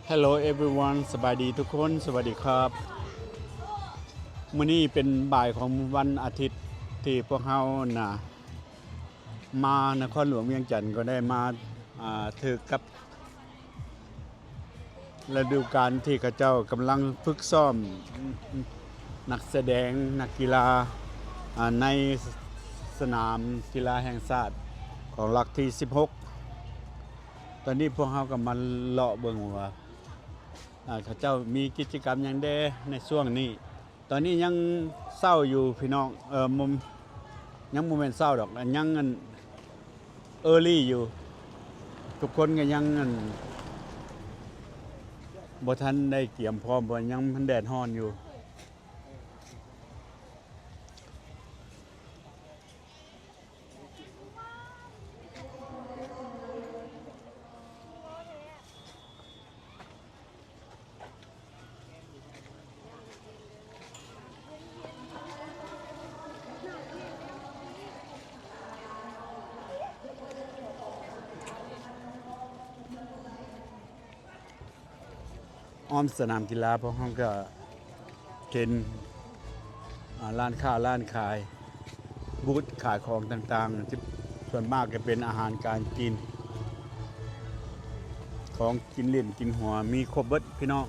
Hello everyone ສະບາຍດີທຸກຄົນ ສະຫວັດດີຄັບ. ມື້ນີ້ເປັນບ່າຍຂອງວັນອາທິດທີ່ພວກເຮົານະ ມານະຄອນຫຼວງວຽງຈັນ ກໍໄດ້ມາ ອ່າ ຖືກກັບ ລະດູການທີ່ເຂົາເຈົ້າກຳລັງຝຶກຊ້ອມນັກສະແດງ ນັກກິລາ ອາ ໃນສະໜາມກິລາແຫ່ງຊາດຂອງຫຼັກທີສິບຫົກ. ຕອນນີ້ພວກເຮົາກໍມາເລາະເບິ່ງວ່າ ອາ ເຂົາເຈົ້າມີກິດຈະກຳຫຍັງແດ່ໃນຊ່ວງນີ້. ຕອນນີ້ຍັງເຊົ້າຢູ່ພີ່ນ້ອງ ເອີ ຍັງບໍ່ແມ່ນເຊົ້າດອກ ຍັງອັນ ເອີລີຢູ່ ທຸກຄົນກໍຍັງອັນ ບໍ່ທັນໄດ້ກຽມພ້ອມ ເພາະຍັງມັນແດດຮ້ອນຢູ່. ອ້ອມສະໜາມກິລາ ພວກເຮົາກໍເຫັນ ອາ ຮ້ານຄ້າຮ້ານຂາຍ ບູດຂາຍຂອງຕ່າງໆ ທີ່ສ່ວນມາກຈະເປັນອາຫານການກິນ ຂອງກິນຫຼິ້ນກິນຫົວ ມີຄົບເບິດພີ່ນ້ອງ.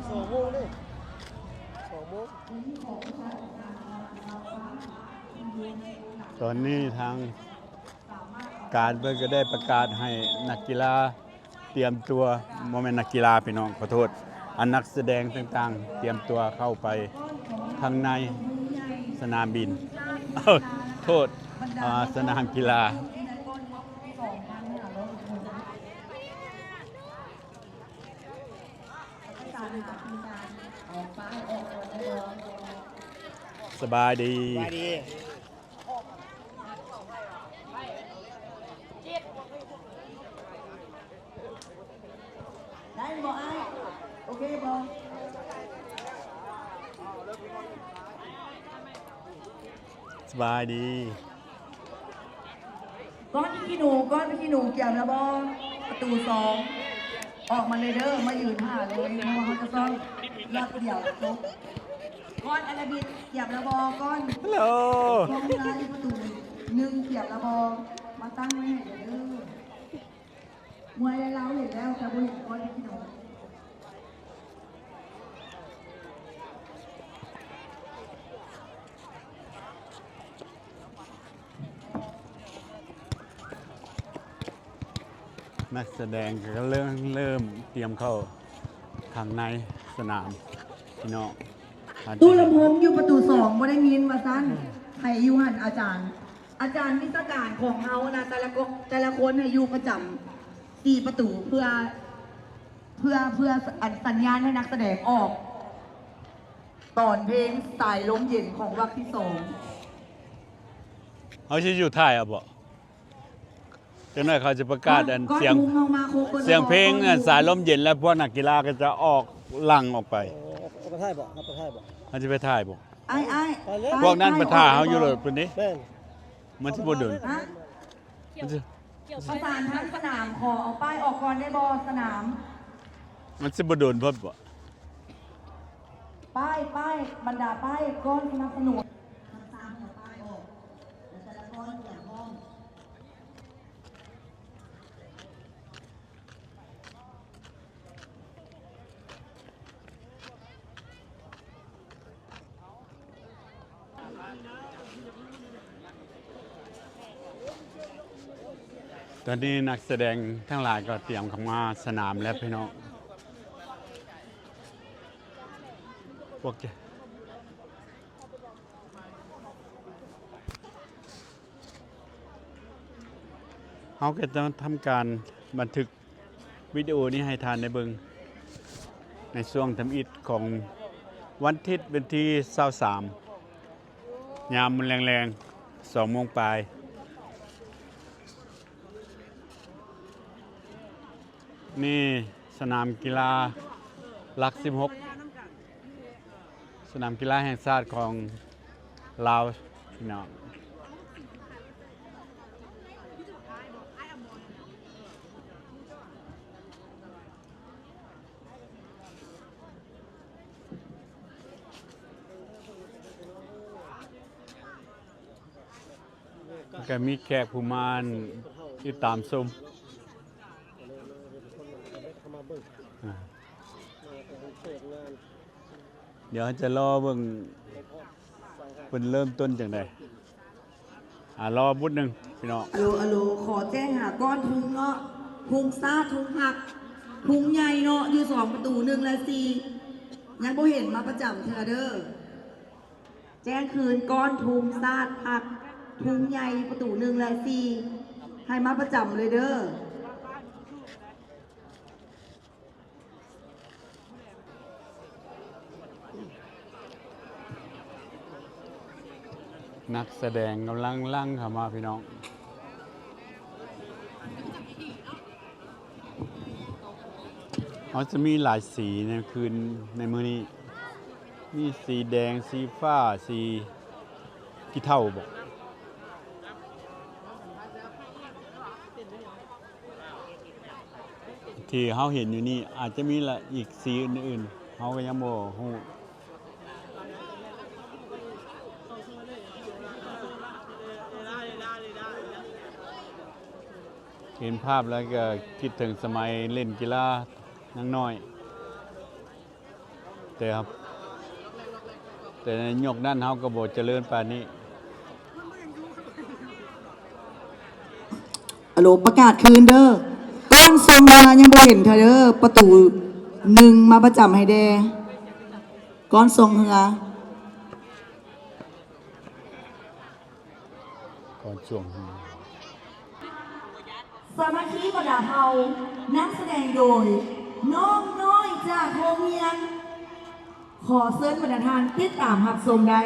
ສອງໂມງເດ້ ສອງໂມງ. ຕອນນີ້ທາງ ການເພິ່ນກໍໄດ້ປະກາດໃຫ້ນັກກິລາຕຽມຕົວ ບໍ່ແມ່ນນັກກິລາພີ່ນ້ອງ ຂໍໂທດ ອັນນັກສະແດງຕ່າງໆ ຕຽມຕົວເຂົ້າໄປທາງໃນສະໜາມບິນ ເອີ ໂທດ ອາ ສະໜາມກິລາ. ສະບາຍດີ ສະບາຍດີ. ໄດ້ບໍ່ອ້າຍ? ໂອເຄບໍ່? ສະບາຍດີ. ກ້ອນຂີ້ໜູ ກ້ອນຂີ້ໜູ ກຽມແລ້ວບໍ່? ປະຕູສອງ ອອກມາເລີຍເດີ ມາຢືນຖ້າເລີຍ ເພາະວ່າເຮົາຈະຊ້ອມລອບດຽວຈົບ. ກ້ອນອາລາບິດ ກຽມແລ້ວບໍ່? ກ້ອນ ຮັລໂຫຼ ກ້ອນເວລາຢູ່ປະຕູໜຶ່ງ ກຽມແລ້ວບໍ່? ມາຕັ້ງໄວ້ໃຫ້ເດີ. ມວຍລາວເຫັນແລ້ວ ແຕ່ບໍ່ເຫັນກ້ອນພີ່ນ້ອງ. ນັກສະແດງກໍເລີ່ມ ເລີ່ມຕຽມເຂົ້າທາງໃນສະໜາມ ພີ່ນ້ອງ. ຕູ້ລຳໂພງຢູ່ປະຕູສອງ ບໍ່ໄດ້ຍິນວ່າຊັ້ນ ໃຫ້ຢູ່ຫັ້ນອາຈານ. ອາຈານວິຊາການຂອງເຮົານະ ແຕ່ລະ ແຕ່ລະຄົນໃຫ້ຢູ່ປະຈຳສີ່ປະຕູ ເພື່ອ ເພື່ອ ເພື່ອ ອັນ ສັນຍານໃຫ້ນັກສະແດງອອກ ຕອນເພງສາຍລົມເຢັນຂອງວັກທີສອງ. ເຮົາຊິຢູ່ທ້າຍເອົາບໍ? ຈັກໜ້ອຍເຂົາຈະປະກາດ ອັນ ສຽງ ສຽງເພງ ອັນ ສາຍລົມເຢັນ ແລ້ວພວກນັກກິລາກໍຈະອອກຫຼັ່ງອອກໄປ. ເອົາໄປທ້າຍບໍ? ເຮົາໄປທ້າຍບໍ? ເຮົາຈະໄປທ້າຍບໍ? ອ້າຍໆ ພວກນັ້ນໄປຖ້າເຮົາຢູ່ໂລດພຸ້ນເດ້. ແມ່ນ. ມັນຊິບໍ່ດົນ. ຮະ? ມັນຊິ ປະສານທາງສະໜາມ ຂໍເອົາປ້າຍອອກກ່ອນໄດ້ບໍ່? ສະໜາມ ມັນຊິບໍ່ດົນໂພດບໍ? ປ້າຍ ປ້າຍ ບັນດາປ້າຍ ກ້ອນສະໜັບສະໜູນ ທັງສາມຫົວປ້າຍອອກ ແລະ ແຕ່ລະກ້ອນກຽມພ້ອມ. ຕອນນີ້ນັກສະແດງທັງຫຼາຍກໍຕຽມເຂົ້າມາສະໜາມແລ້ວພີ່ນ້ອງ. ພວກ ເຮົາກໍຈະທຳການບັນທຶກວິດີໂອນີ້ໃຫ້ທ່ານໄດ້ເບິ່ງ ໃນຊ່ວງທຳອິດຂອງວັນທິດ ວັນທີຊາວສາມ ຍາມແລງໆ ສອງໂມງປາຍ. ນີ້ສະໜາມກິລາຫຼັກສິບຫົກ ສະໜາມກິລາແຫ່ງຊາດຂອງລາວ ພີ່ນ້ອງ. ກໍມີແຂກຜູ້ມາຕິດຕາມຊົມ ດຽວເຮົາຈະລໍເບິ່ງເພິ່ນເລີ່ມຕົ້ນຈັ່ງໃດ. ອ່າ ລໍບຸດໜຶ່ງພີ່ນ້ອງ. ອາໂຫຼ ອາໂຫຼ ຂໍແຈ້ງຫາກ້ອນທຸງເນາະ ທຸງຊາດ ທຸງຮັກ ທຸງໃຫຍ່ເນາະ ຢູ່ສອງປະຕູ ໜຶ່ງ ແລະ ສີ່ ຍັງບໍ່ເຫັນມາປະຈຳເທື່ອເດີ. ແຈ້ງຄືນກ້ອນທຸງຊາດພັກ ທຸງໃຫຍ່ປະຕູ ໜຶ່ງ ແລະ ສີ່ ໃຫ້ມາປະຈຳເລີຍເດີ. ນັກສະແດງກຳລັງຫຼັ່ງເຂົ້າມາພີ່ນ້ອງ. ເຮົາຈະມີຫຼາຍສີໃນຄືນໃນມື້ນີ້ ມີສີແດງ ສີຟ້າ ສີຂີ້ເຖົ້າບໍ ທີ່ເຮົາເຫັນຢູ່ນີ້ ອາດຈະມີລະ ອີກສີອື່ນໆ ເຮົາກໍຍັງບໍ່ຮູ້. ເຫັນພາບແລ້ວກໍຄິດເຖິງສະໄໝຫຼິ້ນກິລາຍັງນ້ອຍ ແຕ່ ແຕ່ໃນຍຸກນັ້ນເຮົາກໍບໍ່ຈະເລີນປານນີ້. ອາໂຫຼ ປະກາດຄືນເດີ ກ້ອນຊົງເຮືອຍັງບໍ່ເຫັນເທື່ອເດີ ປະຕູ ໜຶ່ງ ມາປະຈຳໃຫ້ແດ່ ກ້ອນຊົງເຮືອ. ກ່ອນຊ່ວງ ສາມັກຄີບັນດາເຜົ່າ ນຳສະແດງໂດຍ ນ້ອງນ້ອຍຈາກໂຮງຮຽນ. ຂໍເຊີນບັນດາທ່ານຕິດຕາມຮັບຊົມໄດ້.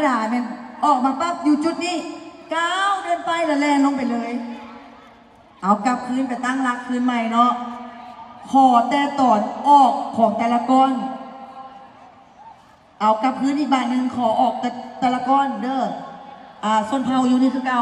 ດາແມ່ນອອກມາປັບຢູ່ຈຸດນີ້ ກ້າວເດີນໄປແລ້ວແລ່ນລົງໄປເລີຍ. ເອົາກັບຄືນໄປຕັ້ງຫຼັກຄືນໃໝ່ເນາະ. ຂໍແຕ່ຕອນອອກຂອງແຕ່ລະກ້ອນ. ເອົາກັບຄືນອີກບາດໜຶ່ງ ຂໍອອກແຕ່ ແຕ່ລະກ້ອນເດີ. ອ່າ ຊົນເຜົ່າຢູ່ນີ້ຄືເກົ່າ.